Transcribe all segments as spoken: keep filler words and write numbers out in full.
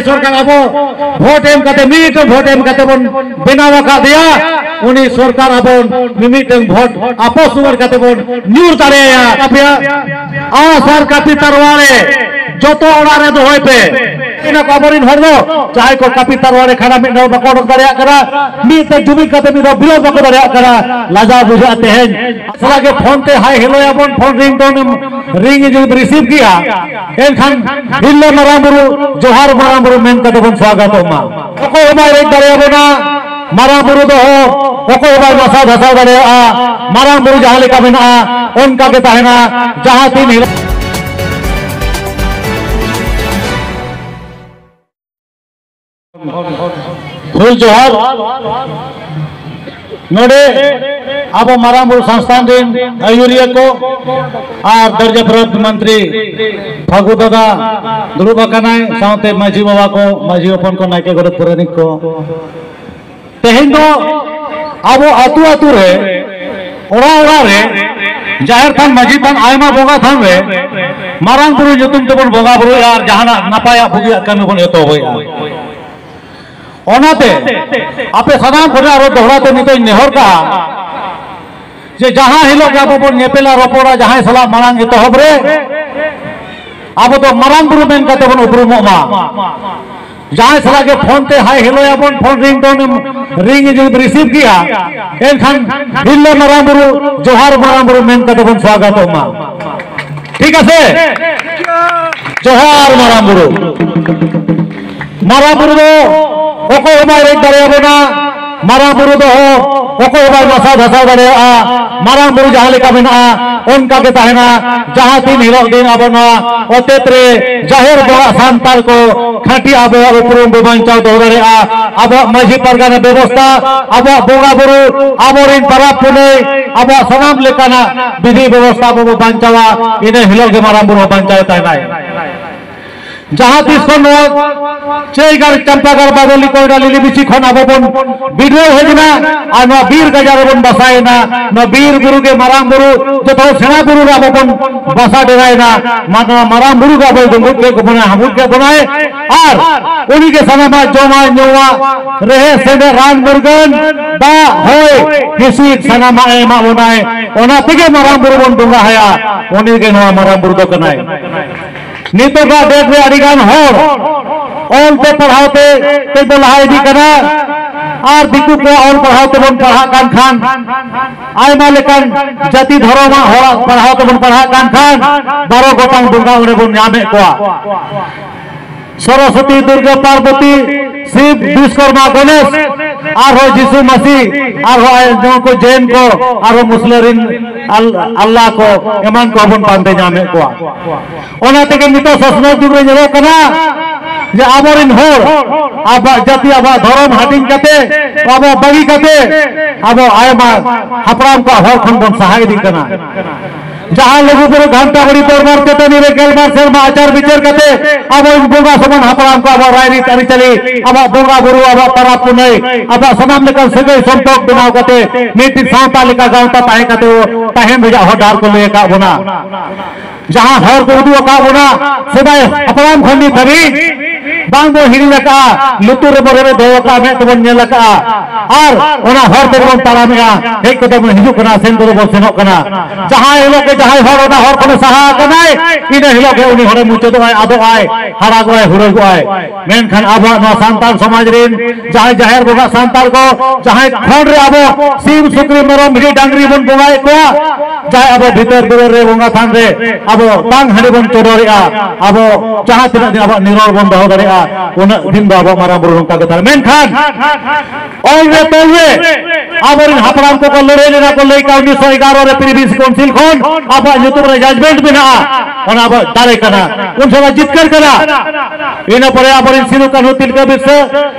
ᱥᱚᱨᱠᱟᱨ ᱟᱵᱚ ᱵᱷᱳᱴ ᱮᱢ ᱠᱟᱛᱮ, ᱢᱤᱫᱴᱟᱝ ᱵᱷᱳᱴ ᱮᱢ ᱠᱟᱛᱮ ᱵᱚᱱ ᱵᱮᱱᱟᱣ ᱟᱠᱟᱫᱮᱭᱟ, ᱩᱱᱤ ᱥᱚᱨᱠᱟᱨ ᱟᱵᱚ ᱢᱤᱢᱤᱫᱴᱟᱝ ᱵᱷᱳᱴ ᱟᱯᱚᱥ ᱨᱩᱣᱟᱹᱲ ᱠᱟᱛᱮ ᱵᱚᱱ ᱧᱩᱨ ᱫᱟᱲᱮᱭᱟᱭᱟ᱾ ᱟᱯᱮᱭᱟᱜ ᱟᱥ ᱟᱨ ᱠᱟᱹᱯᱤ ᱛᱟᱨᱣᱟᱲᱮ ᱡᱚᱛᱚ ᱚᱲᱟᱜ ᱨᱮ ᱫᱚᱦᱚᱭ ᱯᱮ᱾ ᱢᱮᱱᱟ ᱠᱚ ᱟᱵᱚᱨᱮᱱ ᱦᱚᱲ ᱫᱚ ᱡᱟᱦᱟᱸᱭ ᱠᱚ ᱠᱟᱹᱯᱤ ᱛᱟᱨᱣᱟᱲᱮ ᱠᱷᱟᱱᱟ ᱢᱤᱫ ᱫᱷᱟᱣ ᱵᱟᱠᱚ ᱚᱰᱚᱠ ᱫᱟᱲᱮᱭᱟᱜ ᱠᱟᱱᱟ, ᱢᱤᱫ ᱛᱮ ᱡᱩᱢᱤᱫ ᱠᱟᱛᱮ ᱢᱤᱫ ᱫᱷᱟᱣ ᱵᱤᱞᱚᱱ ᱵᱟᱠᱚ ᱫᱟᱲᱮᱭᱟᱜ ᱠᱟᱱᱟ, ᱞᱟᱡᱟᱣ ᱵᱩᱡᱷᱟᱹᱜᱼᱟ᱾ ᱛᱮᱦᱮᱧ ᱟᱥᱲᱟ ᱜᱮ ᱯᱷᱳᱱ ᱛᱮ ᱦᱟᱭ ᱦᱮᱞᱳᱭᱟᱵᱚᱱ, ᱯᱷᱳᱱ ᱨᱤᱝ ᱴᱳᱱ ᱨᱤᱥᱤᱵᱷ ᱜᱮᱭᱟ, ᱮᱱᱠᱷᱟᱱ ᱛᱤᱨᱞᱟᱹ ᱢᱟᱨᱟᱝ ᱵᱩᱨᱩ, ᱡᱚᱦᱟᱨ ᱢᱟᱨᱟᱝ ᱵᱩᱨᱩ ᱢᱮᱱ ᱠᱟᱛᱮ ᱵᱚᱱ ᱥᱣᱟᱜᱚᱛᱚᱜ ᱢᱟ᱾ ᱚᱠᱚᱭ ᱦᱚᱸ ᱵᱟᱭ ᱨᱮᱡ ᱫᱟᱲᱮᱭᱟᱵᱚᱱᱟ, ᱢᱟᱨᱟᱝ ᱵᱩᱨᱩ ᱫᱚ ᱚᱠᱚᱭ ᱦᱚᱸ ᱵᱟᱭ ᱱᱟᱥᱟᱣ ᱫᱷᱟᱥᱟᱣ ᱫᱟᱲᱮᱭᱟᱜᱼᱟ᱾ ᱢᱟᱨᱟᱝ ᱵᱩᱨᱩ ᱡᱟᱦᱟᱸ ᱞᱮᱠᱟ ᱢᱮᱱᱟᱜᱼᱟ, ᱚᱱᱠᱟ ᱜᱮ ᱛᱟᱦᱮᱱᱟ, ᱡᱟᱦᱟᱸ ᱛᱤᱱ ᱦᱤᱞᱳᱜ ᱦᱩᱞ ᱡᱚᱦᱟᱨ᱾ ᱱᱚᱰᱮ ᱟᱵᱚ ᱢᱟᱨᱟᱝ ᱵᱩᱨᱩ ᱥᱚᱝᱥᱛᱷᱟᱱ ᱨᱮᱱ ᱟᱹᱭᱩᱨᱤᱭᱟᱹ ᱠᱚ ᱟᱨ ᱫᱚᱨᱡᱟ ᱯᱨᱟᱯᱛ ᱢᱚᱱᱛᱨᱤ ᱯᱷᱟᱹᱜᱩ ᱫᱟᱫᱟ ᱫᱩᱲᱩᱵ ᱟᱠᱟᱱᱟᱭ, ᱥᱟᱶᱛᱮ ᱢᱟᱹᱡᱷᱤ ᱵᱟᱵᱟ ᱠᱚ, ᱢᱟᱹᱡᱷᱤ ᱦᱚᱯᱚᱱ ᱠᱚ, ᱱᱟᱭᱠᱮ, ᱜᱚᱰᱮᱛ, ᱯᱟᱨᱟᱱᱤᱠ ᱠᱚ᱾ ᱛᱮᱦᱮᱧ ᱫᱚ ᱟᱵᱚ ᱟᱹᱛᱩ ᱟᱹᱛᱩ ᱨᱮ, ᱚᱲᱟᱜ ᱚᱲᱟᱜ ᱨᱮ, ᱡᱟᱦᱮᱨ ᱛᱷᱟᱱ, ᱢᱟᱹᱡᱷᱤ ᱛᱷᱟᱱ, ᱟᱭᱢᱟ ᱵᱚᱸᱜᱟ ᱛᱷᱟᱱ ᱨᱮ ᱢᱟᱨᱟᱝ ᱵᱩᱨᱩ ᱧᱩᱛᱩᱢ ᱛᱮᱵᱚᱱ ᱵᱚᱸᱜᱟ ᱵᱩᱨᱩᱭᱟ ᱟᱨ ᱡᱟᱦᱟᱱᱟᱜ ᱱᱟᱯᱟᱭᱟᱜ ᱵᱩᱜᱤᱭᱟᱜ ᱠᱟᱹᱢᱤ ᱵᱚᱱ ᱮᱛᱚᱦᱚᱵᱮᱜᱼᱟ᱾ ᱚᱱᱟᱛᱮ ᱟᱯᱮ ᱥᱟᱱᱟᱢ ᱠᱚᱴᱷᱮᱱ ᱟᱨᱚ ᱫᱚᱦᱲᱟ ᱛᱮ ᱱᱤᱛᱚᱜ ᱤᱧ ᱱᱮᱦᱚᱨ ᱠᱟᱜᱼᱟ ᱡᱮ ᱡᱟᱦᱟᱸ ᱦᱤᱞᱳᱜ ᱜᱮ ᱟᱵᱚ ᱵᱚᱱ ᱧᱮᱯᱮᱞᱟ, ᱨᱚᱯᱚᱲᱟ ᱡᱟᱦᱟᱸᱭ ᱥᱟᱞᱟᱜ, ᱢᱟᱲᱟᱝ ᱮᱛᱚᱦᱚᱵ ᱨᱮ ᱟᱵᱚ ᱫᱚ ᱢᱟᱨᱟᱝ ᱵᱩᱨᱩ ᱢᱮᱱ ᱠᱟᱛᱮ ᱵᱚᱱ ᱩᱯᱨᱩᱢᱚᱜ ᱢᱟ᱾ ᱡᱟᱦᱟᱸᱭ ᱥᱟᱞᱟᱜ ᱜᱮ ᱯᱷᱳᱱ ᱛᱮ ᱦᱟᱭ ᱦᱮᱞᱳᱭᱟᱵᱚᱱ, ᱯᱷᱳᱱ ᱨᱤᱝ ᱴᱳᱱ ᱮᱢ ᱨᱤᱝ ᱡᱩᱫᱤ ᱨᱤᱥᱤᱵᱷ ᱜᱮᱭᱟ, ᱮᱱᱠᱷᱟᱱ ᱛᱤᱨᱞᱟᱹ ᱢᱟᱨᱟᱝ ᱵᱩᱨᱩ, ᱡᱚᱦᱟᱨ ᱢᱟᱨᱟᱝ ᱵᱩᱨᱩ ᱢᱮᱱ ᱠᱟᱛᱮ ᱵᱚᱱ ᱥᱣᱟᱜᱚᱛᱚᱜ ᱢᱟ᱾ ᱴᱷᱤᱠ ᱟᱪᱷᱮ? ᱡᱚᱦᱟᱨ ᱢᱟᱨᱟᱝ ᱵᱩᱨᱩ᱾ ᱢᱟᱨᱟᱝ ᱵᱩᱨᱩ ᱫᱚ ᱚᱠᱚᱭ ᱦᱚᱸ ᱵᱟᱭ ᱨᱮᱡ ᱫᱟᱲᱮᱭᱟᱵᱚᱱᱟ᱾ ᱢᱟᱨᱟᱝ ᱵᱩᱨᱩ ᱫᱚ ᱚᱠᱚᱭ ᱦᱚᱸ ᱵᱟᱭ ᱱᱟᱥᱟᱣ ᱫᱷᱟᱥᱟᱣ ᱫᱟᱲᱮᱭᱟᱜᱼᱟ᱾ ᱢᱟᱨᱟᱝ ᱵᱩᱨᱩ ᱡᱟᱦᱟᱸ ᱞᱮᱠᱟ ᱢᱮᱱᱟᱜᱼᱟ, ᱚᱱᱠᱟ ᱜᱮ ᱛᱟᱦᱮᱱᱟ᱾ ᱡᱟᱦᱟᱸ ᱛᱤᱱ ᱦᱤᱞᱳᱜ ᱫᱤᱱ ᱟᱵᱚ ᱱᱚᱣᱟ ᱚᱛᱮᱛ ᱨᱮ ᱡᱟᱦᱮᱨ ᱵᱚᱸᱜᱟ ᱥᱟᱱᱛᱟᱲ ᱠᱚ ᱠᱷᱟᱹᱴᱤ ᱟᱵᱚᱣᱟᱜ ᱩᱯᱨᱩᱢ ᱵᱚ ᱵᱟᱧᱪᱟᱣ ᱫᱚᱦᱚ ᱫᱟᱲᱮᱭᱟᱜᱼᱟ᱾ ᱟᱵᱚᱣᱟᱜ ᱢᱟᱹᱡᱷᱤ ᱯᱟᱨᱜᱟᱱᱟ ᱵᱮᱵᱚᱥᱛᱷᱟ, ᱟᱵᱚᱣᱟᱜ ᱵᱚᱸᱜᱟ ᱵᱩᱨᱩ, ᱟᱵᱚᱨᱮᱱ ᱯᱟᱨᱟᱵᱽ ᱯᱩᱱᱟᱹᱭ, ᱟᱵᱚᱣᱟᱜ ᱥᱟᱱᱟᱢ ᱞᱮᱠᱟᱱᱟᱜ ᱵᱤᱫᱷᱤ ᱵᱮᱵᱚᱥᱛᱷᱟ ᱟᱵᱚ ᱵᱚ ᱵᱟᱧᱪᱟᱣᱟ᱾ ᱤᱱᱟᱹ ᱦᱤᱞᱳᱜ ᱜᱮ ᱢᱟᱨᱟᱝ ᱵᱩᱨᱩ ᱦᱚᱸ ᱵᱟᱧᱪᱟᱣ ᱛᱟᱦᱮᱱᱟᱭ᱾ ᱡᱟᱦᱟᱸ ᱛᱤᱥ ᱠᱷᱚᱱ ᱱᱚᱣᱟ ᱪᱟᱹᱭᱜᱟᱲ, ᱪᱟᱢᱯᱟᱜᱟᱲ, ᱵᱟᱫᱚᱞᱤ, ᱠᱚᱭᱰᱟ, ᱞᱤᱞᱤ ᱵᱤᱪᱷᱤ ᱠᱷᱚᱱ ᱟᱵᱚ ᱵᱚᱱ ᱵᱤᱰᱟᱹᱣ ᱦᱮᱡ ᱮᱱᱟ ᱟᱨ ᱱᱚᱣᱟ ᱵᱤᱨ ᱜᱟᱡᱟᱲ ᱨᱮᱵᱚᱱ ᱵᱟᱥᱟᱭᱮᱱᱟ᱾ ᱱᱚᱣᱟ ᱵᱤᱨ ᱵᱩᱨᱩ ᱜᱮ ᱢᱟᱨᱟᱝ ᱵᱩᱨᱩ, ᱡᱚᱛᱚ ᱥᱮᱬᱟ ᱵᱩᱨᱩ ᱨᱮ ᱟᱵᱚ ᱵᱚᱱ ᱵᱟᱥᱟ ᱰᱮᱨᱟᱭᱮᱱᱟ᱾ ᱢᱟ-, ᱱᱚᱣᱟ ᱢᱟᱨᱟᱝ ᱵᱩᱨᱩ ᱜᱮ ᱟᱵᱚᱭ ᱫᱩᱸᱵᱩᱡ ᱠᱮᱫ ᱵᱚᱱᱟᱭ, ᱦᱟᱢᱩᱫ ᱠᱮᱫ ᱵᱚᱱᱟᱭ᱾ ᱟᱨ ᱩᱱᱤ ᱜᱮ ᱥᱟᱱᱟᱢᱟᱜ ᱡᱚᱢᱟᱜ ᱧᱩᱣᱟᱜ, ᱨᱮᱦᱮᱫ ᱥᱮᱸᱫᱮᱫ, ᱨᱟᱱ ᱢᱩᱨᱜᱟᱹᱱ, ᱫᱟᱜ ᱦᱚᱭ ᱦᱤᱸᱥᱤᱫ ᱥᱟᱱᱟᱢᱟᱜ ᱮ ᱮᱢᱟ ᱵᱚᱱᱟᱭ᱾ ᱚᱱᱟ ᱛᱮᱜᱮ ᱢᱟᱨᱟᱝ ᱵᱩᱨᱩ ᱵᱚᱱ ᱵᱚᱸᱜᱟ ᱟᱭᱟ᱾ ᱩᱱᱤ ᱜᱮ ᱱᱚᱣᱟ ᱢᱟᱨᱟᱝ ᱵᱩᱨᱩ ᱫᱚ ᱠᱟᱱᱟᱭ᱾ ᱱᱤᱛᱚᱜᱟᱜ ᱰᱮᱴ ᱨᱮ ᱟᱹᱰᱤ ᱜᱟᱱ ᱦᱚᱲ ᱚᱞ ᱛᱮ ᱯᱟᱲᱦᱟᱣ ᱛᱮ ᱠᱟᱹᱡ ᱵᱚ ᱞᱟᱦᱟ ᱤᱫᱤ ᱠᱟᱱᱟ, ᱟᱨ ᱫᱤᱠᱩ ᱠᱚᱣᱟᱜ ᱚᱞ ᱯᱟᱲᱦᱟᱣ ᱛᱮᱵᱚᱱ ᱯᱟᱲᱦᱟᱜ ᱠᱟᱱ ᱠᱷᱟᱱ ᱟᱭᱢᱟ ᱞᱮᱠᱟᱱ ᱡᱟᱹᱛᱤ ᱫᱷᱚᱨᱚᱢᱟᱜ ᱦᱚᱲᱟᱜ ᱯᱟᱲᱦᱟᱣ ᱛᱮᱵᱚᱱ ᱯᱟᱲᱦᱟᱜ ᱠᱟᱱ ᱠᱷᱟᱱ ᱵᱟᱨᱚ ᱜᱚᱴᱟᱝ ᱵᱚᱸᱜᱟ ᱚᱸᱰᱮ ᱵᱚᱱ ᱧᱟᱢᱮᱫ ᱠᱚᱣᱟ᱾ ᱥᱚᱨᱚᱥᱚᱛᱤ, ᱫᱩᱨᱜᱟᱹ, ᱯᱟᱨᱵᱚᱛᱤ, ᱥᱤᱵ, ᱵᱤᱥᱠᱚᱨᱢᱟ, ᱜᱚᱱᱮᱥ, ᱟᱨᱦᱚᱸ ᱡᱤᱥᱩ ᱢᱟᱹᱥᱤ, ᱟᱨᱦᱚᱸ ᱟᱭ-, ᱱᱩᱠᱩ ᱡᱮᱱ ᱠᱚ, ᱟᱨᱦᱚᱸ ᱢᱩᱥᱞᱟᱹ ᱨᱤᱱ ᱟᱞ-, ᱟᱞᱞᱟ ᱠᱚ, ᱮᱢᱟᱱ ᱠᱚᱦᱚᱸ ᱵᱚᱱ ᱯᱟᱱᱛᱮ ᱧᱟᱢᱮᱫ ᱠᱚᱣᱟ᱾ ᱚᱱᱟ ᱛᱮᱜᱮ ᱱᱤᱛᱚᱜ ᱥᱚᱥᱱᱚᱜ ᱡᱩᱜᱽ ᱨᱮ ᱧᱮᱞᱚᱜ ᱠᱟᱱᱟ ᱡᱮ ᱟᱵᱚᱨᱤᱱ ᱦᱚᱲ ᱟᱵᱚᱣᱟᱜ ᱡᱟᱹᱛᱤ, ᱟᱵᱚᱣᱟᱜ ᱫᱷᱚᱨᱚᱢ ᱦᱟᱹᱴᱤᱧ ᱠᱟᱛᱮ, ᱟᱵᱚ ᱵᱟᱹᱜᱤ ᱠᱟᱛᱮ, ᱟᱵᱚ ᱟᱭᱢᱟ ᱦᱟᱯᱲᱟᱢ ᱠᱚᱣᱟᱜ ᱦᱚᱨ ᱠᱷᱚᱱ ᱵᱚᱱ ᱥᱟᱦᱟ ᱤᱫᱤᱜ ᱠᱟᱱᱟ᱾ ᱡᱟᱦᱟᱸ ᱞᱩᱜᱩ ᱵᱩᱨᱩ ᱜᱷᱟᱱᱴᱟ ᱵᱟᱲᱤ ᱫᱚᱨᱵᱟᱨ ᱪᱟᱹᱴᱟᱹᱱᱤ ᱨᱮ ᱜᱮᱞᱵᱟᱨ ᱥᱮᱨᱢᱟ ᱟᱪᱟᱨ ᱵᱤᱪᱟᱹᱨ ᱠᱟᱛᱮ ᱟᱵᱚᱨᱮᱱ ᱵᱚᱸᱜᱟ ᱥᱚᱢᱟᱱ ᱦᱟᱯᱲᱟᱢ ᱠᱚ ᱟᱵᱚᱣᱟᱜ ᱨᱟᱭᱨᱤᱛ ᱟᱹᱨᱤᱪᱟᱹᱞᱤ, ᱟᱵᱚᱣᱟᱜ ᱵᱚᱸᱜᱟ ᱵᱩᱨᱩ, ᱟᱵᱚᱣᱟᱜ ᱯᱟᱨᱟᱵᱽ ᱯᱩᱱᱟᱹᱭ, ᱟᱵᱚᱣᱟᱜ ᱥᱟᱱᱟᱢ ᱞᱮᱠᱟᱱ ᱥᱟᱹᱜᱟᱹᱭ ᱥᱚᱢᱯᱚᱨᱠ ᱵᱮᱱᱟᱣ ᱠᱟᱛᱮ ᱢᱤᱫᱴᱤᱡ ᱥᱟᱶᱛᱟ ᱞᱮᱠᱟ ᱜᱟᱶᱛᱟ ᱛᱟᱦᱮᱸ ᱠᱟᱛᱮ ᱛᱟᱦᱮᱱ ᱨᱮᱭᱟᱜ ᱦᱚᱨ ᱰᱟᱦᱟᱨ ᱠᱚ ᱞᱟᱹᱭ ᱟᱠᱟᱫ ᱵᱚᱱᱟ᱾ ᱡᱟᱦᱟᱸ ᱦᱚᱨ ᱠᱚ ᱩᱫᱩᱜ ᱟᱠᱟᱫ ᱵᱚᱱᱟ ᱥᱮᱫᱟᱭ ᱦᱟᱯᱲᱟᱢ ᱠᱷᱚᱱ ᱱᱤᱛ ᱫᱷᱟᱹᱵᱤᱡ ᱵᱟᱝ ᱵᱚᱱ ᱦᱤᱲᱤᱧ ᱟᱠᱟᱫᱼᱟ, ᱞᱩᱛᱩᱨ ᱨᱮᱵᱚᱱ ᱨᱮᱵᱮᱫ ᱫᱚᱦᱚ ᱟᱠᱟᱫᱼᱟ, ᱢᱮᱫ ᱛᱮᱵᱚᱱ ᱧᱮᱞ ᱟᱠᱟᱫᱼᱟ, ᱟᱨ ᱚᱱᱟ ᱦᱚᱨ ᱛᱮᱵᱚᱱ ᱛᱟᱲᱟᱢᱮᱜᱼᱟ᱾ ᱦᱮᱡ ᱠᱟᱛᱮ ᱵᱚᱱ ᱦᱤᱡᱩᱜ ᱠᱟᱱᱟ, ᱥᱮᱱ ᱠᱟᱛᱮ ᱵᱚᱱ ᱥᱮᱱᱚᱜ ᱠᱟᱱᱟ᱾ ᱡᱟᱦᱟᱸ ᱦᱤᱞᱳᱜ ᱜᱮ ᱡᱟᱦᱟᱸᱭ ᱦᱚᱲ ᱚᱱᱟ ᱦᱚᱨ ᱠᱷᱚᱱᱮ ᱥᱟᱦᱟ ᱟᱠᱟᱱᱟᱭ, ᱤᱱᱟᱹ ᱦᱤᱞᱳᱜ ᱜᱮ ᱩᱱᱤ ᱦᱚᱲᱮ ᱢᱩᱪᱟᱹᱫᱚᱜᱼᱟᱭ, ᱟᱫᱚᱜᱼᱟᱭ, ᱦᱟᱨᱟᱜᱚᱜᱼᱟᱭ, ᱦᱩᱲᱟᱹᱜᱚᱜᱼᱟᱭ᱾ ᱢᱮᱱᱠᱷᱟᱱ ᱟᱵᱚᱣᱟᱜ ᱱᱚᱣᱟ ᱥᱟᱱᱛᱟᱲ ᱥᱚᱢᱟᱡᱽ ᱨᱮᱱ ᱡᱟᱦᱟᱸᱭ ᱡᱟᱦᱮᱨ ᱵᱚᱸᱜᱟ ᱥᱟᱱᱛᱟᱲ ᱠᱚ, ᱡᱟᱦᱟᱸᱭ ᱠᱷᱚᱸᱰ ᱨᱮ ᱟᱵᱚ ᱥᱤᱢ, ᱥᱩᱠᱨᱤ, ᱢᱮᱨᱚᱢ, ᱵᱷᱤᱰᱤ, ᱰᱟᱝᱨᱤ ᱵᱚᱱ ᱵᱚᱸᱜᱟᱭᱮᱫ ᱠᱚᱣᱟ, ᱡᱟᱦᱟᱸᱭ ᱟᱵᱚ ᱵᱷᱤᱛᱟᱹᱨ ᱫᱩᱣᱟᱹᱨ ᱨᱮ ᱵᱚᱸᱜᱟ ᱛᱷᱟᱱ ᱨᱮ ᱟᱵᱚ ᱛᱟᱝ ᱦᱟᱺᱰᱤ ᱵᱚᱱ ᱪᱚᱰᱚᱨᱮᱜᱼᱟ, ᱟᱵᱚ ᱡᱟᱦᱟᱸ ᱛᱤᱱᱟᱹᱜ ᱫᱤᱱ ᱟᱵᱚᱣᱟᱜ ᱱᱤᱨᱚᱲ ᱵᱚᱱ ᱫᱚᱦᱚ ᱫᱟᱲᱮᱭᱟᱜᱼᱟ, ᱩᱱᱟᱹᱜ ᱫᱤᱱ ᱫᱚ ᱟᱵᱚ ᱢᱟᱨᱟᱝ ᱵᱩᱨᱩ ᱱᱚᱝᱠᱟ ᱜᱮ ᱛᱟᱦᱮᱱᱟ᱾ ᱢᱮᱱᱠᱷᱟᱱ ᱚᱞ ᱨᱮ ᱛᱚᱞ ᱨᱮ ᱟᱵᱚᱨᱮᱱ ᱦᱟᱯᱲᱟᱢ ᱠᱚᱠᱚ ᱞᱟᱹᱲᱦᱟᱹᱭ ᱞᱮᱱᱟ ᱠᱚ, ᱞᱟᱹᱭ ᱠᱟᱜ ᱩᱱᱤᱥᱥᱚ ᱮᱜᱟᱨᱚ ᱨᱮ ᱯᱨᱤ ᱵᱷᱤ ᱥᱤ ᱠᱟᱣᱩᱱᱥᱤᱞ ᱠᱷᱚᱱ ᱟᱵᱚᱣᱟᱜ ᱧᱩᱛᱩᱢ ᱨᱮ ᱡᱟᱡᱽᱢᱮᱱᱴ ᱢᱮᱱᱟᱜᱼᱟ, ᱚᱱᱟ ᱟᱵᱚᱣᱟᱜ ᱫᱟᱲᱮ ᱠᱟᱱᱟ, ᱩᱱ ᱥᱚᱢᱚᱭ ᱡᱤᱛᱠᱟᱹᱨ ᱠᱟᱱᱟ᱾ ᱤᱱᱟᱹ ᱯᱚᱨᱮ ᱟᱵᱚᱨᱮᱱ ᱥᱤᱫᱩ ᱠᱟᱹᱱᱦᱩ ᱛᱤᱞᱠᱟᱹ ᱵᱤᱨᱥᱟᱹ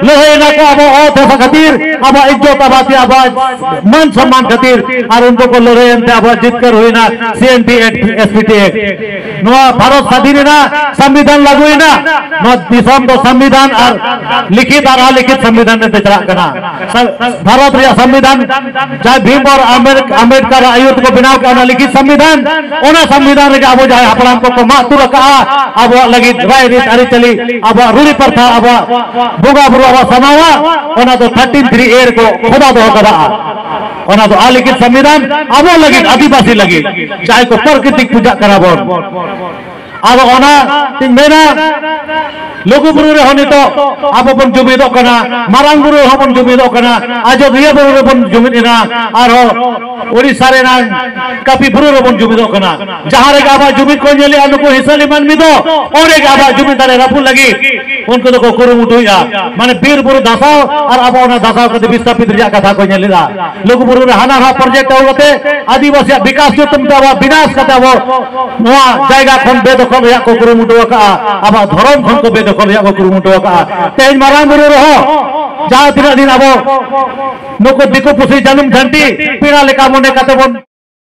ᱞᱟᱹᱲᱦᱟᱹᱭ ᱮᱱᱟ ᱠᱚ ᱟᱵᱚ ᱚᱛ ᱦᱟᱥᱟ ᱠᱷᱟᱹᱛᱤᱨ, ᱟᱵᱚᱣᱟᱜ ᱤᱡᱽᱡᱚᱛ, ᱟᱵᱚᱣᱟᱜ ᱟᱵᱚᱣᱟᱜ ᱢᱟᱱ ᱥᱚᱱᱢᱟᱱ ᱠᱷᱟᱹᱛᱤᱨ, ᱟᱨ ᱩᱱᱠᱩ ᱠᱚ ᱞᱟᱹᱲᱦᱟᱹᱭ ᱮᱱᱛᱮ ᱟᱵᱚᱣᱟᱜ ᱡᱤᱛᱠᱟᱹᱨ ᱦᱩᱭᱱᱟ, C N T act, S P T act. ᱱᱚᱣᱟ ᱵᱷᱟᱨᱚᱛ ᱥᱟᱫᱷᱤᱱ ᱮᱱᱟ, ᱥᱚᱝᱵᱤᱫᱷᱟᱱ ᱞᱟᱹᱜᱩᱭᱮᱱᱟ, ᱱᱚᱣᱟ ᱫᱤᱥᱚᱢ ᱫᱚ ᱥᱚᱝᱵᱤᱫᱷᱟᱱ ᱟᱨ ᱞᱤᱠᱷᱤᱛ ᱟᱨ ᱚᱞᱤᱠᱷᱤᱛ ᱥᱚᱝᱵᱤᱫᱷᱟᱱ ᱨᱮ ᱪᱟᱞᱟᱜ ᱠᱟᱱᱟ᱾ ᱥᱟ-, ᱵᱷᱟᱨᱚᱛ ᱨᱮᱭᱟᱜ ᱥᱚᱝᱵᱤᱫᱷᱟᱱ ᱡᱟᱦᱟᱸᱭ ᱵᱷᱤᱢ ᱟᱨ ᱟᱢᱵᱮᱫ-, ᱟᱢᱵᱮᱫᱠᱟᱨ ᱟᱜ ᱟᱹᱭᱩᱨ ᱛᱮᱠᱚ ᱵᱮᱱᱟᱣ ᱠᱮᱫ, ᱚᱱᱟ ᱞᱤᱠᱷᱤᱛ ᱥᱚᱝᱵᱤᱫᱷᱟᱱ, ᱚᱱᱟ ᱥᱚᱝᱵᱤᱫᱷᱟᱱ ᱨᱮᱜᱮ ᱟᱵᱚ ᱡᱟᱦᱟᱸᱭ ᱦᱟᱯᱲᱟᱢ ᱠᱚᱠᱚ ᱢᱟᱜ ᱛᱩᱫ ᱟᱠᱟᱫᱼᱟ, ᱟᱵᱚᱣᱟᱜ ᱞᱟᱹᱜᱤᱫ ᱨᱟᱭ ᱨᱤᱛ ᱟᱹᱨᱤᱪᱟᱹᱞᱤ, ᱟᱵᱚᱣᱟᱜ ᱨᱩᱲᱤ ᱯᱨᱚᱛᱷᱟ, ᱟᱵᱚᱣᱟᱜ ᱵᱚᱸᱜᱟ ᱵᱩᱨᱩ, ᱟᱵᱚᱣᱟᱜ ᱥᱟᱱᱟᱢᱟᱜ, ᱚᱱᱟ ᱫᱚ ᱛᱷᱟᱨᱴᱤᱱ ᱛᱷᱨᱤ ᱮ ᱨᱮᱠᱚ ᱠᱷᱚᱫᱟ ᱫᱚᱦᱚ ᱠᱟᱫᱟ᱾ ᱚᱱᱟ ᱫᱚ ᱟᱞᱤᱠᱷᱤᱛ ᱥᱚᱝᱵᱤᱫᱷᱟᱱ ᱟᱵᱚ ᱞᱟᱹᱜᱤᱫ, ᱟᱹᱫᱤᱵᱟᱹᱥᱤ ᱞᱟᱹᱜᱤᱫ, ᱡᱟᱦᱟᱸᱭ ᱠᱚ ᱯᱨᱟᱠᱨᱤᱛᱤᱠ ᱯᱩᱡᱟᱜ ᱠᱟᱱᱟ ᱵᱚᱱ᱾ ᱟᱫᱚ ᱚᱱᱟ ᱛᱤᱧ ᱢᱮᱱᱟ, ᱞᱩᱜᱩ ᱵᱩᱨᱩ ᱨᱮᱦᱚᱸ ᱱᱤᱛᱚᱜ ᱟᱵᱚ ᱵᱚᱱ ᱡᱩᱢᱤᱫᱚᱜ ᱠᱟᱱᱟ, ᱢᱟᱨᱟᱝ ᱵᱩᱨᱩ ᱨᱮᱦᱚᱸ ᱵᱚᱱ ᱡᱩᱢᱤᱫᱚᱜ ᱠᱟᱱᱟ, ᱟᱡᱚᱫᱤᱭᱟᱹ ᱵᱩᱨᱩ ᱨᱮᱵᱚᱱ ᱡᱩᱢᱤᱫ ᱮᱱᱟ, ᱟᱨᱦᱚᱸ ᱩᱲᱤᱥᱥᱟ ᱨᱮᱱᱟᱜ ᱠᱟᱹᱯᱤ ᱵᱩᱨᱩ ᱨᱮᱵᱚᱱ ᱡᱩᱢᱤᱫᱚᱜ ᱠᱟᱱᱟ᱾ ᱡᱟᱦᱟᱸ ᱨᱮᱜᱮ ᱟᱵᱚᱣᱟᱜ ᱡᱩᱢᱤᱫ ᱠᱚ ᱧᱮᱞᱮᱜᱼᱟ ᱱᱩᱠᱩ ᱦᱤᱥᱟᱹᱞᱤ ᱢᱟᱹᱱᱢᱤ ᱫᱚ, ᱚᱸᱰᱮ ᱜᱮ ᱟᱵᱚᱣᱟᱜ ᱡᱩᱢᱤᱫ ᱫᱟᱲᱮ ᱨᱟᱹᱯᱩᱫ ᱞᱟᱹᱜᱤᱫ ᱩᱱᱠᱩ ᱫᱚᱠᱚ ᱠᱩᱨᱩᱢᱩᱴᱩᱭᱮᱫᱼᱟ᱾ ᱢᱟᱱᱮ ᱵᱤᱨ ᱵᱩᱨᱩ ᱫᱷᱟᱥᱟᱣ ᱟᱨ ᱟᱵᱚ ᱚᱱᱟ ᱫᱷᱟᱥᱟᱣ ᱠᱟᱛᱮ ᱵᱤᱥᱛᱟᱯᱤᱛ ᱨᱮᱭᱟᱜ ᱠᱟᱛᱷᱟ ᱠᱚ ᱧᱮᱞᱮᱫᱼᱟ᱾ ᱞᱩᱜᱩ ᱵᱩᱨᱩ ᱨᱮ ᱦᱟᱱᱟ ᱱᱟᱣᱟ ᱯᱨᱚᱡᱮᱠᱴ ᱟᱹᱜᱩ ᱠᱟᱛᱮ ᱟᱹᱫᱤᱵᱟᱹᱥᱤᱭᱟᱜ ᱵᱤᱠᱟᱥ ᱧᱩᱛᱩᱢ ᱛᱮ ᱟᱵᱚᱣᱟᱜ ᱵᱤᱱᱟᱥ ᱠᱟᱛᱮ ᱟᱵᱚ ᱱᱚᱣᱟ ᱡᱟᱭᱜᱟ ᱠᱷᱚᱱ ᱵᱮᱫᱚᱠᱷᱚᱞ ᱨᱮᱭᱟᱜ ᱠᱚ ᱠᱩᱨᱩᱢᱩᱴᱩ ᱟᱠᱟᱫᱼᱟ, ᱟᱵᱚᱣᱟᱜ ᱫᱷᱚᱨᱚᱢ ᱠᱷᱚᱱ ᱠᱚ ᱵᱮᱫᱚᱠᱷᱚᱞ ᱨᱮᱭᱟᱜ ᱠᱚ ᱠᱩᱨᱩᱢᱩᱴᱩ ᱟᱠᱟᱫᱼᱟ᱾ ᱛᱮᱦᱮᱧ ᱢᱟᱨᱟᱝ ᱵᱩᱨᱩ ᱨᱮᱦᱚᱸ ᱡᱟᱦᱟᱸ ᱛᱤᱱᱟᱹᱜ ᱫᱤᱱ ᱟᱵᱚ ᱱᱩᱠᱩ ᱫᱤᱠᱩ ᱯᱩᱥᱤ ᱡᱟᱹᱱᱩᱢ ᱡᱷᱟᱹᱱᱴᱤ ᱯᱮᱲᱟ ᱞᱮᱠᱟ ᱢᱚᱱᱮ ᱠᱟᱛᱮ ᱵᱚᱱ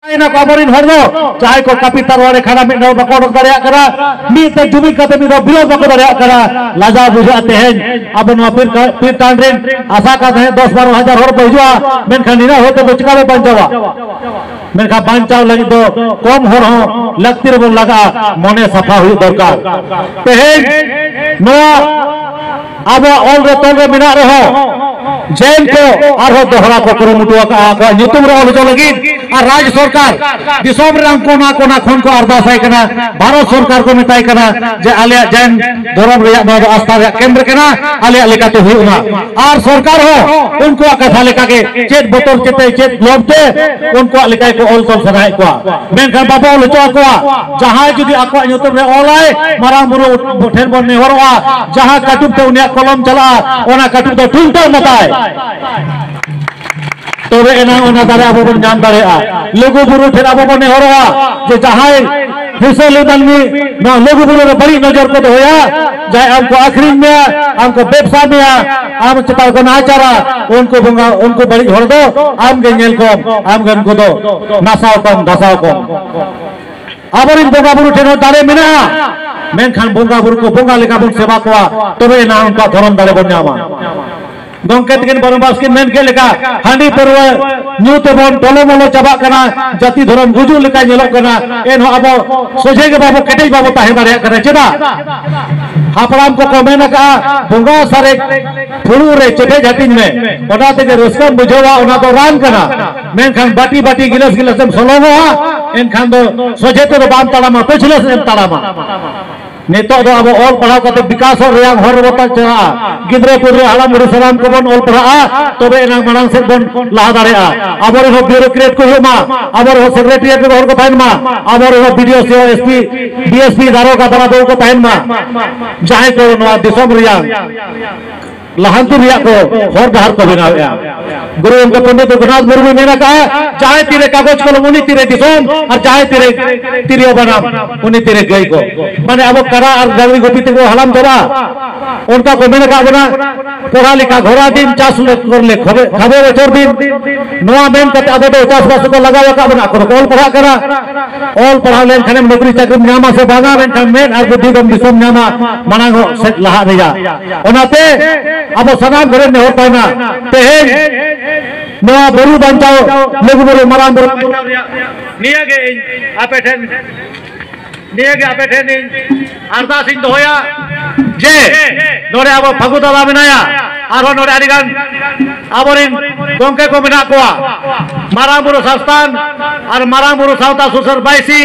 ᱮᱱᱟ ᱠᱚ ᱟᱵᱚᱨᱮᱱ ᱦᱚᱲ ᱫᱚ, ᱡᱟᱦᱟᱸᱭ ᱠᱚ ᱠᱟᱹᱯᱤ ᱛᱟᱨᱣᱟ ᱨᱮ ᱠᱷᱟᱱᱟ ᱢᱤᱫ ᱫᱷᱟᱣ ᱵᱟᱠᱚ ᱚᱰᱚᱠ ᱫᱟᱲᱮᱭᱟᱜ ᱠᱟᱱᱟ, ᱢᱤᱫ ᱛᱮ ᱡᱩᱢᱤᱫ ᱠᱟᱛᱮ ᱢᱤᱫ ᱫᱷᱟᱣ ᱵᱤᱨᱳᱫ ᱵᱟᱠᱚ ᱫᱟᱲᱮᱭᱟᱜ ᱠᱟᱱᱟ᱾ ᱞᱟᱡᱟᱣ ᱵᱩᱡᱷᱟᱹᱜᱼᱟ᱾ ᱛᱮᱦᱮᱧ ᱟᱵᱚ ᱱᱚᱣᱟ ᱯᱤᱨ ᱠᱟ-, ᱯᱤᱨ ᱴᱟᱺᱰ ᱨᱮᱱ ᱟᱥᱟ ᱠᱟᱱ ᱛᱟᱦᱮᱸᱫ ᱫᱚᱥ ᱵᱟᱨᱚ ᱦᱟᱡᱟᱨ ᱦᱚᱲ ᱠᱚ ᱦᱤᱡᱩᱜᱼᱟ, ᱢᱮᱱᱠᱷᱟᱱ ᱱᱤᱱᱟᱹᱜ ᱦᱚᱲ ᱛᱮᱫᱚ ᱪᱤᱠᱟ ᱵᱚ ᱵᱟᱧᱪᱟᱣᱟ? ᱢᱮᱱᱠᱷᱟᱱ ᱵᱟᱧᱪᱟᱣ ᱞᱟᱹᱜᱤᱫ ᱫᱚ ᱠᱚᱢ ᱦᱚᱲ ᱦᱚᱸ ᱞᱟᱹᱠᱛᱤ ᱨᱮᱵᱚᱱ ᱞᱟᱜᱟᱜᱼᱟ, ᱢᱚᱱᱮ ᱥᱟᱯᱷᱟ ᱦᱩᱭᱩᱜ ᱫᱚᱨᱠᱟᱨ᱾ ᱛᱮᱦᱮᱧ ᱱᱚᱣᱟ ᱟᱵᱚᱣᱟᱜ ᱚᱞ ᱨᱮ ᱛᱚᱞ ᱨᱮ ᱢᱮᱱᱟᱜ ᱨᱮᱦᱚᱸ, ᱡᱮᱱ ᱠᱚ ᱟᱨᱦᱚᱸ ᱫᱚᱦᱲᱟ ᱠᱚ ᱠᱩᱨᱩᱢᱩᱴᱩ ᱟᱠᱟᱫᱼᱟ ᱟᱠᱚᱣᱟᱜ ᱧᱩᱛᱩᱢ ᱨᱮ ᱚᱞ ᱦᱚᱪᱚ ᱞᱟᱹᱜᱤᱫ᱾ ᱨᱟᱡᱽ ᱥᱚᱨᱠᱟᱨ ᱫᱤᱥᱚᱢ ᱨᱮᱱᱟᱜ ᱠᱚᱱᱟ ᱠᱚᱱᱟ ᱠᱷᱚᱱ ᱠᱚ ᱟᱨᱫᱟᱥ ᱟᱭ ᱠᱟᱱᱟ, ᱵᱷᱟᱨᱚᱛ ᱥᱚᱨᱠᱟᱨ ᱠᱚ ᱢᱮᱛᱟᱭ ᱠᱟᱱᱟ ᱡᱮ ᱟᱞᱮᱭᱟᱜ ᱡᱟᱭᱱ ᱫᱷᱚᱨᱚᱢ ᱨᱮᱭᱟᱜ ᱱᱚᱣᱟ ᱫᱚ ᱟᱥᱛᱷᱟ ᱨᱮᱭᱟᱜ ᱠᱮᱱᱫᱨᱚ ᱠᱟᱱᱟ, ᱟᱞᱮᱭᱟᱜ ᱞᱮᱠᱟᱛᱮ ᱦᱩᱭᱩᱜ ᱢᱟ᱾ ᱟᱨ ᱥᱚᱨᱠᱟᱨ ᱦᱚᱸ ᱩᱱᱠᱩᱣᱟᱜ ᱠᱟᱛᱷᱟ ᱞᱮᱠᱟᱜᱮ ᱪᱮᱫ ᱵᱚᱛᱚᱨ ᱪᱮᱛᱮ ᱪᱮᱫ ᱞᱚᱵᱽ ᱛᱮ ᱩᱱᱠᱩᱣᱟᱜ ᱞᱮᱠᱟ ᱜᱮᱠᱚ ᱚᱞ ᱛᱚᱞ ᱥᱟᱱᱟᱭᱮᱫ ᱠᱚᱣᱟ, ᱢᱮᱱᱠᱷᱟᱱ ᱵᱟᱵᱚ ᱚᱞ ᱦᱚᱪᱚ ᱟᱠᱚᱣᱟ᱾ ᱡᱟᱦᱟᱸᱭ ᱡᱩᱫᱤ ᱟᱠᱚᱣᱟᱜ ᱧᱩᱛᱩᱢ ᱨᱮ ᱚᱞᱟᱭ, ᱢᱟᱨᱟᱝ ᱵᱩᱨᱩ ᱴᱷᱮᱱ ᱵᱚᱱ ᱱᱮᱦᱚᱨᱚᱜᱼᱟ, ᱡᱟᱦᱟᱸ ᱠᱟᱹᱴᱩᱵ ᱛᱮ ᱩᱱᱤᱭᱟᱜ ᱠᱚᱞᱚᱢ ᱪᱟᱞᱟᱜᱼᱟ, ᱚᱱᱟ ᱠᱟᱹᱴᱩᱵ ᱫᱚ ᱴᱷᱩᱝᱠᱟᱹᱣ ᱢᱟᱛᱟᱭ᱾ ᱛᱚᱵᱮ ᱮᱱᱟᱝ ᱚᱱᱟ ᱫᱟᱲᱮ ᱟᱵᱚ ᱵᱚᱱ ᱧᱟᱢ ᱫᱟᱲᱮᱭᱟᱜᱼᱟ᱾ ᱞᱩᱜᱩ ᱵᱩᱨᱩ ᱴᱷᱮᱱ ᱟᱵᱚ ᱵᱚᱱ ᱱᱮᱦᱚᱨᱚᱜᱼᱟ ᱡᱮ ᱡᱟᱦᱟᱸᱭ ᱦᱤᱥᱟᱹᱞᱤ ᱢᱟᱹᱱᱢᱤ ᱱᱚᱣᱟ ᱞᱩᱜᱩ ᱵᱩᱨᱩ ᱨᱮ ᱵᱟᱹᱲᱤᱡ ᱱᱚᱡᱚᱨ ᱠᱚ ᱫᱚᱦᱚᱭᱟ, ᱡᱟᱦᱟᱸᱭ ᱟᱢ ᱠᱚ ᱟᱹᱠᱷᱨᱤᱧ ᱢᱮᱭᱟ, ᱟᱢ ᱠᱚ ᱵᱮᱵᱽᱥᱟ ᱢᱮᱭᱟ, ᱟᱢ ᱪᱮᱛᱟᱱ ᱠᱚ ᱱᱟᱦᱟᱪᱟᱨᱟ, ᱩᱱᱠᱩ ᱵᱚᱸᱜᱟ, ᱩᱱᱠᱩ ᱵᱟᱹᱲᱤᱡ ᱦᱚᱲ ᱫᱚ ᱟᱢ ᱜᱮ ᱧᱮᱞ ᱠᱚᱢ, ᱟᱢ ᱜᱮ ᱩᱱᱠᱩ ᱫᱚ ᱱᱟᱥᱟᱣ ᱠᱚᱢ, ᱫᱷᱟᱥᱟᱣ ᱠᱚᱢ᱾ ᱟᱵᱚᱨᱮᱱ ᱵᱚᱸᱜᱟ ᱵᱩᱨᱩ ᱴᱷᱮᱱ ᱦᱚᱸ ᱫᱟᱲᱮ ᱢᱮᱱᱟᱜᱼᱟ, ᱢᱮᱱᱠᱷᱟᱱ ᱵᱚᱸᱜᱟ ᱵᱩᱨᱩ ᱠᱚ ᱵᱚᱸᱜᱟ ᱞᱮᱠᱟ ᱵᱚᱱ ᱥᱮᱵᱟ ᱠᱚᱣᱟ, ᱛᱚᱵᱮ ᱮᱱᱟᱝ ᱩᱱᱠᱩᱣᱟᱜ ᱫᱷᱚᱨᱚᱢ ᱫᱟᱲᱮ ᱵᱚᱱ ᱧᱟᱢᱟ᱾ ᱜᱚᱢᱠᱮ ᱛᱟᱹᱠᱤᱱ ᱵᱟᱨᱚ ᱢᱟᱥ ᱠᱤᱱ ᱢᱮᱱ ᱠᱮᱫ ᱞᱮᱠᱟ, ᱦᱟᱺᱰᱤ ᱯᱟᱹᱨᱣᱟᱹ ᱧᱩ ᱛᱮᱵᱚᱱ ᱴᱚᱞᱚ ᱢᱚᱞᱚ ᱪᱟᱵᱟᱜ ᱠᱟᱱᱟ, ᱡᱟᱹᱛᱤ ᱫᱷᱚᱨᱚᱢ ᱜᱩᱡᱩᱜ ᱞᱮᱠᱟ ᱧᱮᱞᱚᱜ ᱠᱟᱱᱟ, ᱮᱱᱦᱚᱸ ᱟᱵᱚ ᱥᱚᱡᱷᱮ ᱜᱮ ᱵᱟᱵᱚ ᱠᱮᱴᱮᱡ ᱵᱟᱵᱚ ᱛᱟᱦᱮᱸ ᱫᱟᱲᱮᱭᱟᱜ ᱠᱟᱱᱟ᱾ ᱪᱮᱫᱟᱜ? ᱦᱟᱯᱲᱟᱢ ᱠᱚᱠᱚ ᱢᱮᱱ ᱟᱠᱟᱫᱼᱟ, ᱵᱚᱸᱜᱟ ᱥᱟᱨᱮᱡ ᱯᱷᱩᱲᱩᱜ ᱨᱮ ᱪᱮᱯᱮᱡ ᱦᱟᱹᱴᱤᱧ ᱢᱮ, ᱚᱱᱟ ᱛᱮᱜᱮ ᱨᱟᱹᱥᱠᱟᱹᱢ ᱵᱩᱡᱷᱟᱹᱣᱟ, ᱚᱱᱟ ᱫᱚ ᱨᱟᱱ ᱠᱟᱱᱟ᱾ ᱢᱮᱱᱠᱷᱟᱱ ᱵᱟᱹᱴᱤ ᱵᱟᱹᱴᱤ ᱜᱤᱞᱟᱹᱥ ᱜᱤᱞᱟᱹᱥ ᱮᱢ ᱥᱚᱞᱚᱝᱚᱜᱼᱟ, ᱮᱱᱠᱷᱟᱱ ᱫᱚ ᱥᱚᱡᱷᱮ ᱛᱮᱫᱚ ᱵᱟᱢ ᱛᱟᱲᱟᱢᱟ, ᱯᱟᱹᱪᱷᱞᱟᱹ ᱥᱮᱫ ᱮᱢ ᱛᱟᱲᱟᱢᱟ᱾ ᱱᱤᱛᱚᱜ ᱫᱚ ᱟᱵᱚ ᱚᱞ ᱯᱟᱲᱦᱟᱣ ᱠᱟᱛᱮ ᱵᱤᱠᱟᱥᱚᱜ ᱨᱮᱭᱟᱜ ᱦᱚᱨ ᱨᱮᱵᱚ ᱪᱟᱞᱟᱜᱼᱟ᱾ ᱜᱤᱫᱽᱨᱟᱹ ᱯᱤᱫᱽᱨᱟᱹ ᱦᱟᱲᱟᱢ ᱵᱩᱲᱦᱤ ᱥᱟᱱᱟᱢ ᱠᱚᱵᱚᱱ ᱚᱞ ᱯᱟᱲᱦᱟᱜᱼᱟ, ᱛᱚᱵᱮ ᱮᱱᱟᱝ ᱢᱟᱲᱟᱝ ᱥᱮᱫ ᱵᱚᱱ ᱞᱟᱦᱟ ᱫᱟᱲᱮᱭᱟᱜᱼᱟ᱾ ᱟᱵᱚᱨᱮᱱ ᱦᱚᱸ ᱵᱤᱭᱩᱨᱳᱠᱨᱮᱴ ᱠᱚ ᱦᱩᱭᱩᱜ ᱢᱟ, ᱟᱵᱚᱨᱮᱱ ᱦᱚᱸ ᱥᱮᱠᱨᱮᱴᱟᱨᱤᱭᱮᱴ ᱨᱮ ᱦᱚᱲ ᱠᱚ ᱛᱟᱦᱮᱱ ᱢᱟ, ᱟᱵᱚᱨᱮᱱ ᱦᱚᱸ B D O, C O, S P, D S P, ᱫᱟᱨᱚᱜᱟ, ᱫᱟᱨᱟ ᱵᱟᱹᱵᱩ ᱠᱚ ᱛᱟᱦᱮᱱ ᱢᱟ, ᱡᱟᱦᱟᱸᱭ ᱠᱚ ᱱᱚᱣᱟ ᱫᱤᱥᱚᱢ ᱨᱮᱭᱟᱜ ᱞᱟᱦᱟᱱᱛᱤ ᱨᱮᱭᱟᱜ ᱠᱚ ᱦᱚᱨ ᱰᱟᱦᱟᱨ ᱠᱚ ᱵᱮᱱᱟᱣᱮᱫᱼᱟ᱾ ᱜᱩᱨᱩ ᱜᱚᱢᱠᱮ ᱯᱚᱱᱰᱤᱛ ᱨᱚᱜᱷᱩᱱᱟᱛᱷ ᱢᱩᱨᱢᱩᱭ ᱢᱮᱱ ᱟᱠᱟᱫᱼᱟ, ᱡᱟᱦᱟᱸᱭ ᱛᱤᱨᱮ ᱠᱟᱜᱚᱡᱽ ᱠᱚᱞᱚᱢ ᱩᱱᱤ ᱛᱤᱨᱮ ᱫᱤᱥᱚᱢ, ᱟᱨ ᱡᱟᱦᱟᱸᱭ ᱛᱤᱨᱮ ᱛᱤᱨᱭᱳ ᱵᱟᱱᱟᱢ ᱩᱱᱤ ᱛᱤᱨᱮ ᱜᱟᱹᱭ ᱠᱚ᱾ ᱢᱟᱱᱮ ᱟᱵᱚ ᱠᱟᱰᱟ ᱟᱨ ᱰᱟᱝᱨᱤ ᱜᱩᱯᱤ ᱛᱮᱵᱚ ᱦᱟᱲᱟᱢ ᱪᱟᱵᱟᱜᱼᱟ᱾ ᱚᱱᱠᱟ ᱠᱚ ᱢᱮᱱ ᱟᱠᱟᱫ ᱵᱚᱱᱟ, ᱯᱚᱲᱟ ᱞᱮᱠᱟ ᱜᱷᱚᱲᱟ ᱫᱤᱱ ᱪᱟᱥ ᱞᱮ ᱠᱷᱟᱵᱮ ᱵᱚᱪᱷᱚᱨ ᱫᱤᱱ᱾ ᱱᱚᱣᱟ ᱢᱮᱱ ᱠᱟᱛᱮ ᱟᱵᱚ ᱫᱚ ᱪᱟᱥᱵᱟᱥ ᱠᱚ ᱞᱟᱜᱟᱣ ᱟᱠᱟᱫ ᱵᱚᱱᱟ, ᱟᱠᱚ ᱫᱚᱠᱚ ᱚᱞ ᱯᱟᱲᱦᱟᱜ ᱠᱟᱱᱟ᱾ ᱚᱞ ᱯᱟᱲᱦᱟᱣ ᱞᱮᱱᱠᱷᱟᱱᱮᱢ ᱱᱚᱠᱨᱤ ᱪᱟᱹᱠᱨᱤᱢ ᱧᱟᱢᱟ ᱥᱮ ᱵᱟᱝᱟ, ᱢᱮᱱᱠᱷᱟᱱ ᱢᱮᱫ ᱟᱨ ᱵᱩᱫᱽᱫᱷᱤ ᱫᱚᱢ ᱫᱤᱥᱚᱢ ᱧᱟᱢᱟ, ᱢᱟᱲᱟᱝ ᱦᱚᱸ ᱥᱮᱫ ᱞᱟᱦᱟᱜ ᱨᱮᱭᱟᱜ᱾ ᱚᱱᱟᱛᱮ ᱟᱵᱚ ᱥᱟᱱᱟᱢ ᱠᱚᱨᱮ ᱱᱮᱦᱚᱨ ᱛᱟᱦᱮᱱᱟ, ᱛᱮᱦᱮᱧ ᱱᱚᱣᱟ ᱵᱩᱨᱩ ᱵᱟᱧᱪᱟᱣ, ᱞᱩᱜᱩ ᱵᱩᱨᱩ ᱢᱟᱨᱟᱝ ᱵᱩᱨᱩ ᱵᱟᱧᱪᱟᱣ ᱨᱮᱭᱟᱜ ᱱᱤᱭᱟᱹ ᱜᱮ ᱤᱧ ᱟᱯᱮ ᱴᱷᱮᱱ, ᱱᱤᱭᱟᱹ ᱜᱮ ᱟᱯᱮ ᱴᱷᱮᱱ ᱤᱧ ᱟᱨᱫᱟᱥ ᱤᱧ ᱫᱚᱦᱚᱭᱟ ᱡᱮ ᱱᱚᱰᱮ ᱟᱵᱚ ᱯᱷᱟᱹᱜᱩ ᱫᱟᱫᱟ ᱢᱮᱱᱟᱭᱟ, ᱟᱨᱦᱚᱸ ᱱᱚᱰᱮ ᱟᱹᱰᱤ ᱜᱟᱱ ᱟᱵᱚᱨᱮᱱ ᱜᱚᱢᱠᱮ ᱠᱚ ᱢᱮᱱᱟᱜ ᱠᱚᱣᱟ᱾ ᱢᱟᱨᱟᱝ ᱵᱩᱨᱩ ᱥᱟᱥᱛᱟᱱ ᱟᱨ ᱢᱟᱨᱟᱝ ᱵᱩᱨᱩ ᱥᱟᱶᱛᱟ ᱥᱩᱥᱟᱹᱨ ᱵᱟᱭᱥᱤ